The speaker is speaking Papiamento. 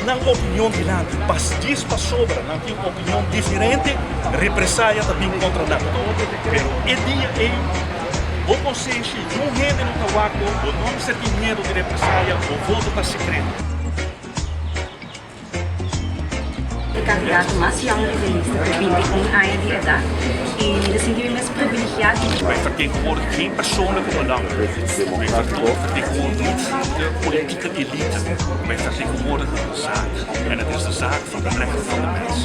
Nan opinion dilanti, pas djis pasobra nan tin un opinion diferente, represaya ta bin kontra nan. Pero e dia ei, bo konsenshi, niun hende no ta wak bo, bo no mester tin miedu di represaya, bo voto ta sekreto. E kandidato mas yòn riba e lista ku 21 aña di edat i mi ta sinti mi mes privilegiá di. Wij vertegenwoordigen geen persoonlijke belangen. Wij vertegenwoordigen niet de politieke elite. Wij vertegenwoordigen de zaak. En het is de zaak van de rechten van de mens.